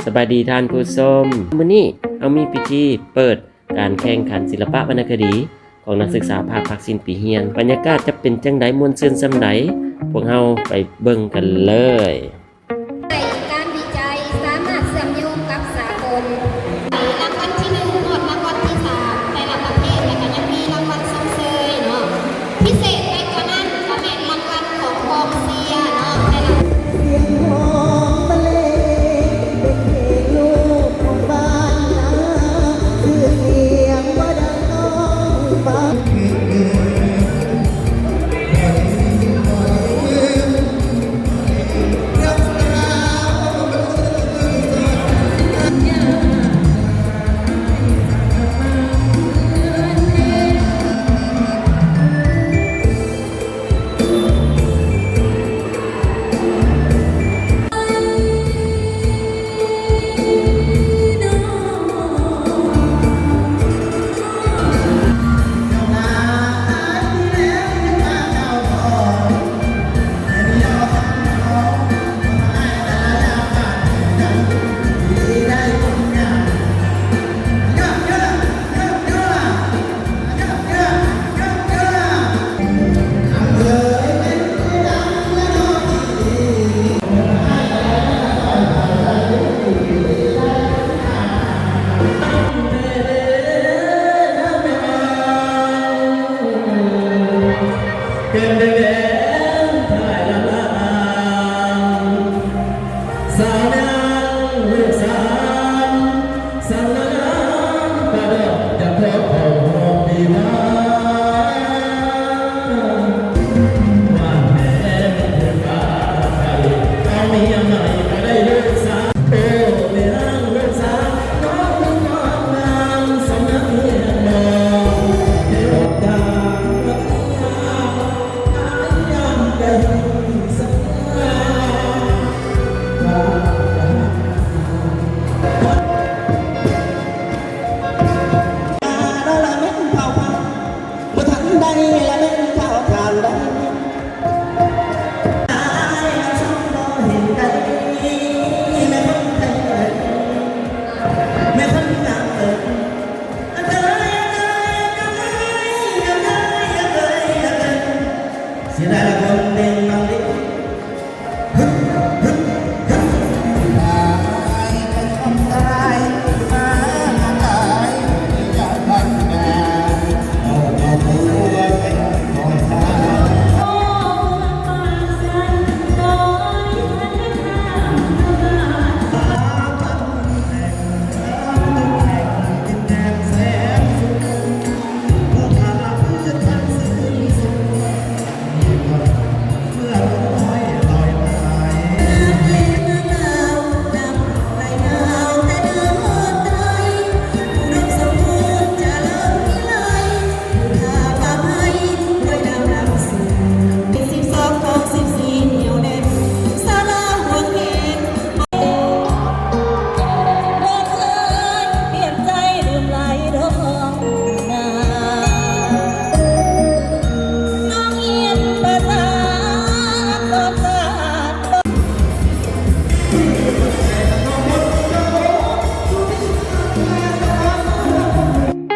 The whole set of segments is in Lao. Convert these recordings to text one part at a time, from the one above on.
ສະບາຍດີທ່ານຜູ້ຊົມ, ມື້ນີ້ເຮົາມີພິທີເປີດການແຂ່ງຂັນສິລະປະວັນນະຄະດີຂອງນັກສຶກສາພາກພາກສິນປີຮຽນ. ບັນຍາກາດຈະເປັນຈັ່ງໃດ, ມ່ວນຊື່ນສ່ຳໃດ, ພວກເຮົາໄປເບິ່ງກັນເລີຍ. ໃນການວິໄຈສາມາດເຊື່ອມໂຍງກັບສາກົນ. ໃນລາງວັນທີໜຶ່ງຮອດລາງວັນທີສາມ ແຕ່ລະປະເພດ ແລ້ວກໍຍັງມີລາງວັນຊົມເຊີຍເນາະ. ພິເສດໄປກວ່ານັ້ນກໍແມ່ນລາງວັນຂອງກອງເຊຍເນາະ ແຕ່ລະ ສຽງຮ້ອງບັນເລງເປັນເພງລູກຂອງບ້ານນາ ຊື່ສຽງບໍ່ດັງນ້ອງບານ.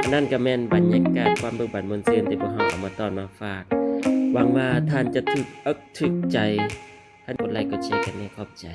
ອັນນັ້ນກໍແມ່ນບັນຍາກາດຄວາມເບີກບານມ່ວນຊື່ນທີ່ພວກເຮົາເອົາມາຕ້ອນມາຝາກ. ຫວັງວ່າທ່ານຈະຖືກເອິກຖືກໃຈ. ທ່ານກົດໄລກົດແຊກັນແດ່. ຂອບໃຈ.